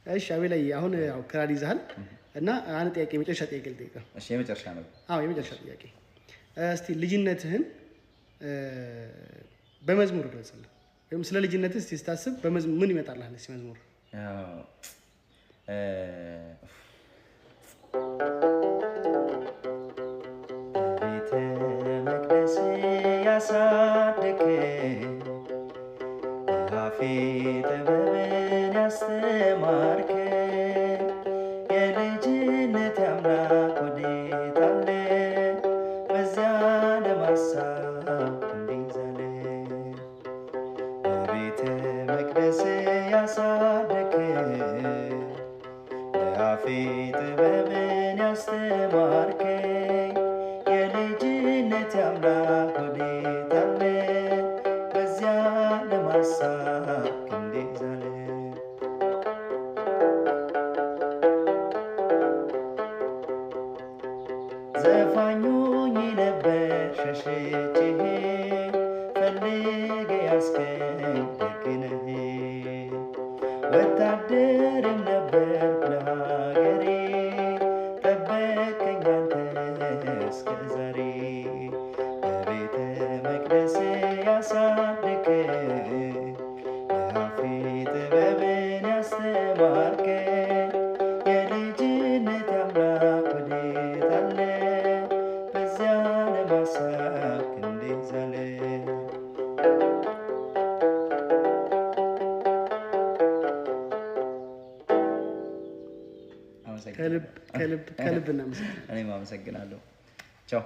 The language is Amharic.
እሺ አቤላይ፣ አሁን ያው ክራር ይዘሃል እና አንድ ጥያቄ፣ የመጨረሻ ጥያቄ ልጠይቅህ። እሺ፣ የመጨረሻ ነው። አዎ፣ የመጨረሻ ጥያቄ። እስቲ ልጅነትህን በመዝሙር ግለጽልን፣ ወይም ስለ ልጅነትህ እስቲ ስታስብ በመዝሙር ምን ይመጣልሃል? እስቲ መዝሙር። ያው፣ ቤተ መቅደስ ያሳደግከኝ፣ በአፌ ጥበብን ያስተማርከኝ፣ የልጅነት አምላክ ወዴት አለ? በዚያ ለማሳብ እንዲህ ዛለ። በቤተ መቅደስ ያሳደግከኝ፣ በአፌ ጥበብን ያስተማርከኝ፣ የልጅነት አምላክ ወዴት አለ? በዚያ ለማሳብ ክንዴ ዛለ። ዘፋኝ ሆኜ ነበር ሸሽቼህ፣ ፈልገህ ያዝከኝ ደግ ነህ። ወታደርም ነበርኩ ለሀገሬ፣ ጠበቅከኝ አንተ እስከ ዛሬ። በቤተ መቅደስ ያሳደግከኝ፣ በአፌ ጥበብን ያስተማርከኝ፣ የልጅነት አምላክ ወዴት አለ? በዚያ ለማሳብ ክንዴ ዛለ። ከልብ ከልብ ከልብ እናመሰግናለን። እኔም አመሰግናለሁ። ቻው።